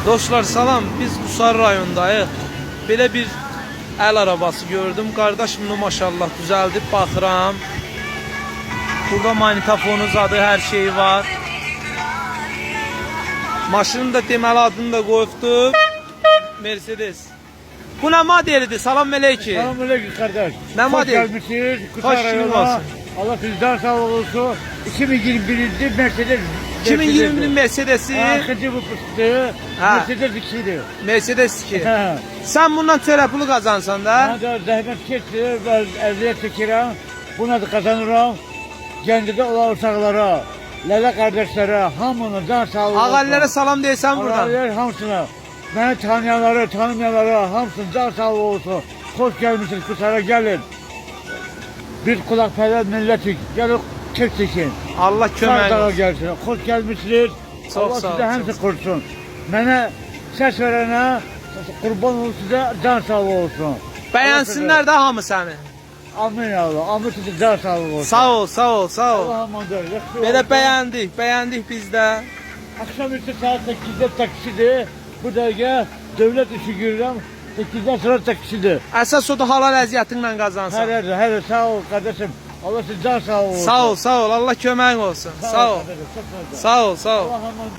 Dostlar salam, biz Qusar rayonundayıq. Belə bir əl arabası gördüm. Qardaş bunu maşallah düzəldib baxıram. Burada manitafonu zadı hər şeyi var. Maşının da deməli adını da qoyubdu. Mercedes. Bu nə modelidir? Salam əleyki. Selamünaleyküm kardeş. Ne Hoş model? gelmişsiniz. Kuşar Hoş rayonuna. olsun. Allah sizden sağ olsun. 2021 Mercedes. 2021 Mercedesi, Arkacı bu fıstığı. Ha. Mercedes 2'ydi. Mercedes 2. Ha. Sən bundan çörək pulu qazansan da. Bana da zahmet çekti. Ben evliye çekirəm. Buna da kazanıram. Gəncədə olan uşaqlara, lələ kardeşlere, hamının can sağlığı olsun. Ağalılara salam deyirsən buradan. Ağalılar hamısına. Beni tanıyanlara, tanımayanlara hamısının can sağlığı olsun. Hoş gelmişsiniz, Kusara gelin. Bir kulakperver milletiz. Gelin kek çekin. Allah köməyin Sağ olsun. gelsin. Hoş gelmişsiniz. Çok Allah sağ ol, size çok hepsi kursun. Mənə ses verene kurban olsun size can sağlığı olsun. Bəyənsinlər də hamı səni. Amin ya Allah. Amin size can sağlığı olsun. Sağ ol, sağ ol, sağ ol. Allah'a emanet olun. Yaxşı Belə olsun. bəyəndik, bəyəndik biz də. Akşamüstü saat 8'de taksidir. Bu dəqiqə dövlət işi görürəm. 8'den sonra taksidir. Əsas odur halal əziyyətinlə qazansan. Hər hər hər sağ ol kardeşim. Allah size can sağlığı olsun. Sağ ol, sağ ol. Allah köməyin olsun. Sağ ol. Kardeşim, çok sağ ol. Sağ ol, sağ ol. Allah'a emanet.